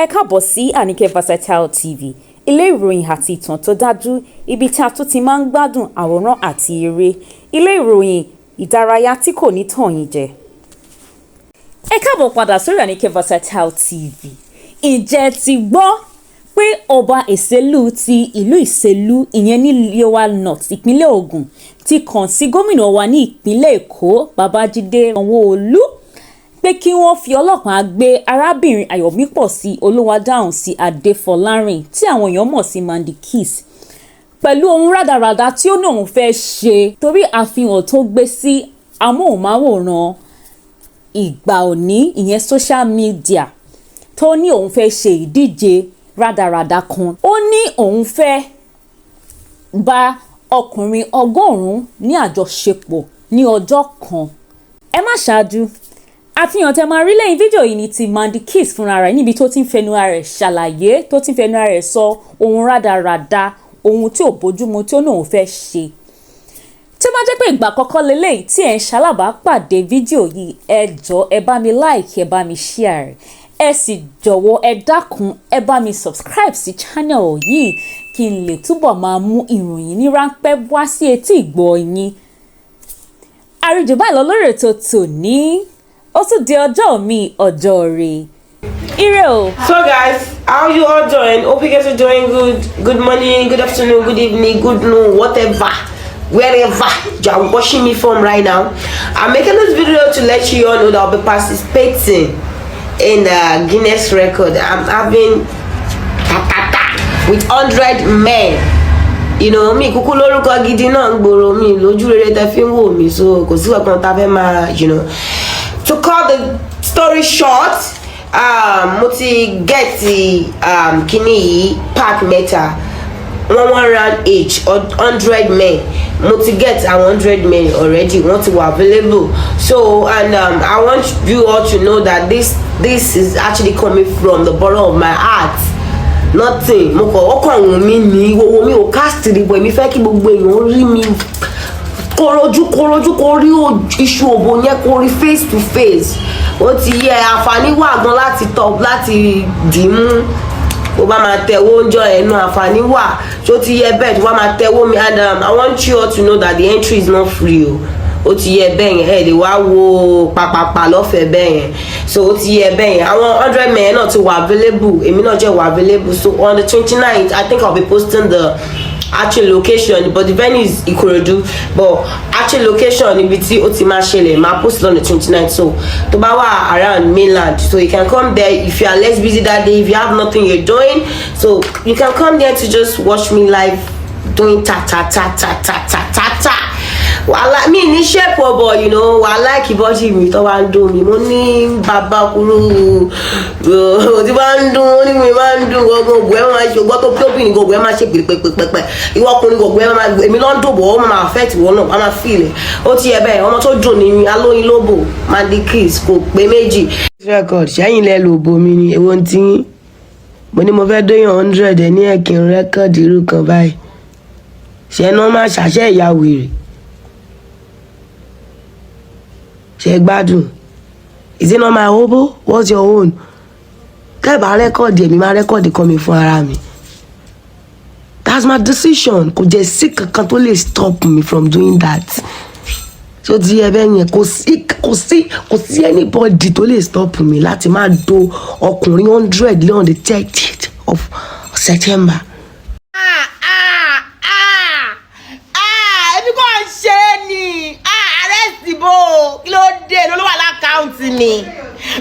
Ẹ káàbọ̀ sí Àníkẹ́ Versatile TV, ilé ìròyìn àti ìtàn tó dájú, ibi tí a tún ti máa ń gbádùn àwòrán àti eré, ilé ìròyìn ìdárayá tí kò ní tàn yín jẹ. Ẹ káàbọ̀ padà sórí Àníkẹ́ Versatile TV. Ǹjẹ́ ẹ ti gbọ́ pé ọba Ìsẹ́lú ti ìlú Ìsẹ́lú, ìyẹn ní Yewa North, ìpínlẹ̀ Ògùn, ti kàn sí gómìnà wa ní ìpínlẹ̀ Èkó, Babájídé Sanwó-Olú, pé kí wọ́n fi ọlọ́pàá gbé arábìnrin Ayọ̀mípọ̀sí Olúwadáhùnsí Adéfọlárìn, tí àwọn èèyàn mọ̀ sí Mandy Kiss, pẹ̀lú ohun rádaràda tí ó ní òun fẹ́ ṣe, torí àfihàn tó gbé sí amóhùnmáwòrán ìgbà òní, ìyẹn social media, tó ní òun fẹ́ ṣe ìdíje rádaràda kan. Ó ní òun fẹ́ bá ọkùnrin 100 ní àjọṣepọ̀ ní ọjọ́ kan. Ẹ má ṣáájú, àfihàn tẹ máa rí lẹ́yìn fídíò yìí ní ti Mandy Kiss fúnra rẹ̀, níbi tó ti ń fẹnu ara rẹ̀ ṣàlàyé, tó ti ń fẹnu ara rẹ̀ sọ ohun rádaràda, ohun tí ò bójúmu tí ó ní òun fẹ́ ṣe. Tí ó bá jẹ́ pé ìgbà àkọ́kọ́ leléyìí tí ẹ̀ ń ṣalábàápàdé fídíò yìí, ẹ jọ̀ọ́, ẹ bá mi like, ẹ bá mi share, ẹ sì jọ̀wọ́, ẹ dákun, ẹ bá mi subscribe sí channel yìí kí n lè túbọ̀ máa mú ìròyìn ní ráńpẹ́ wá sí etí ìgbọ́ yín. Àríjù báyìí lọ lórí ètò tòní. Ó tún di ọjọ́ mi, ọjọ́ rẹ̀. Ire o. So guys, how you all doing? Hope you guys are doing good. Good morning, good afternoon, good evening, good noon, whatever, wherever you are watching me from right now. I'm making this video to let you all know that I'll be participating in the Guinness record. I'm having ta ta ta with 100 men. Mi kúkú lórúkọ gidi náà ń gbòòrò mi lójú rere tẹ fi ń wò mí, so kò sí kankan tá a fẹ́ máa. To cut the story short, mo ti get kíní yìí, pack mẹ́ta, one one round each, 100 men. Mo ti get àwọn 100 men already, wọ́n ti wà available. So and I want you all to know that this is actually coming from the bottom of my heart. Nothing, mo kàn, ó kàn wù mí ní owó mi ò cast rí bọ̀. Èmi fẹ́ kí gbogbo èèyàn rí mi korojú korojú, kó rí iṣu òbò yẹn, kó rí face to face. Ó ti yẹ, àǹfààní wà gan láti tọ, láti dì í mú. Ó bá máa tẹ̀wó oúnjẹ ẹnu, àǹfààní wà tó ti yẹ bẹ́ẹ̀ tó bá máa tẹ̀wó mi. And I want you all to know that the entry is not free o. Ó ti yẹ bẹ́ẹ̀ yẹn, ẹ lè wá wo pàpàpà lọ́fẹ̀ẹ́ bẹ́ẹ̀ yẹn. So ó ti yẹ bẹ́ẹ̀ yẹn, àwọn 100 men náà ti wà available, èmi náà jẹ́ wà available. So on the 29th, I think I'll be posting the actual location, but the venue is Ikorodu, but actual location ibi tí ó ti máa ṣẹlẹ̀, máa post on the 29th. So tó bá wà around mainland, so you can come there if you are less busy that day, if you have nothing you're doing, so you can come there to just watch me live doing ta ta ta ta ta ta ta ta. Wàhálà mi ní shape ọbọ, wàhálà kì body mi tó bá ń dùn mí. Mo ní bàbá kúrú tí bá ń dùn, ó ní mi máa ń dùn gbogbo ògùn ẹ máa ṣe ògbọ́ tó tóbi ní gbogbo ẹ máa ṣe pèpèpèpè. Ìwọ ọkùnrin, gbogbo ẹ máa, èmi ló ń dòbò, ó máa affect ìwọ náà, máa feel ẹ. Ó ti yẹ bẹ́ẹ̀, ọmọ tó dùn ní alóyin lóbò, Mandy Kiss kò pé méjì. Record sẹ́yìn lẹ lò bomi ni èwo ń tí mo ní mo fẹ́ dóyàn 100 ẹ̀ ní ẹ̀kìn record irú kan báyìí. Ṣe ní wọ́n máa ṣàṣẹ ìyá wèrè ṣe gbádùn? Is it not my obo? What's your own? Tẹ́ẹ̀bà record, èmi máa record kan mi fún ara mi. That's my decision. Kò jẹ́ sí kankan tó lè stop me from doing that. Tó ti yẹ bẹ́ẹ̀ yẹn, kò sí anybody tó lè stop me láti máa do ọkùnrin 100 on the 30th of September. Ah ah ah ah, èmi kò ń ṣe é ni. Ah, arrest bò, kí ló dé? Ló wà l'account mi.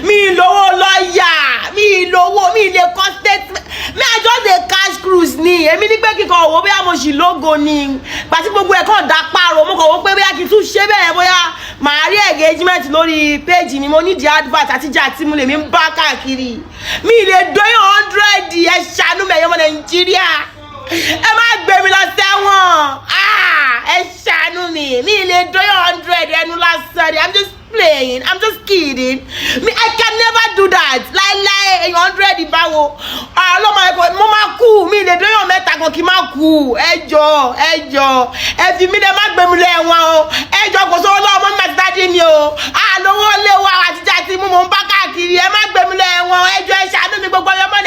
Mi lówó lọ́ọ̀yà, mi lówó, mi lè kọ́ statement mi. I just dey cash cruise ni. Èmi ní pé kíkọ òwò bóyá mo sì lógo ni pàtí gbogbo ẹ̀ kàn dá pààrọ̀. Mo kàn wọ́n pé bóyá kí n tún ṣe bẹ́ẹ̀, bóyá màá rí engagement lórí page mi. Mo ní di advert àtijọ́ àti mo lè mi ń bá káàkiri. Mi lè dóyún 100. Ẹ ṣàánú mi, ẹ̀yọ́ ọmọ Nàìjíríà, ẹ má gbé mi lọ sẹ́wọ̀n. Ah, ẹ ṣàánú mi, mi lè dóyún 100. Ẹnu lásán ni. I'm just playing, I'm just kidding me. I can never do that, láíláí. Èèyàn 100 báwo? Ọlọ́mọ ẹ̀kọ́ mo máa kú. Mi lè dóyún mẹ́ta kan kí n má kú. Ẹ jọ, ẹ jọ, ẹ fi mí lẹ, má gbé mi lọ ẹ̀wọ̀n o. Ẹ jọ, kò sówó lọ́wọ́ mọ́ mi àti daddy mi o. Àlówó lé wa àtijọ́ àti mú, mò ń bá káàkiri. Ẹ má gbé mi lọ ẹ̀wọ̀n, ẹ jọ, ẹ ṣàánú mi, gbogbo ọmọ.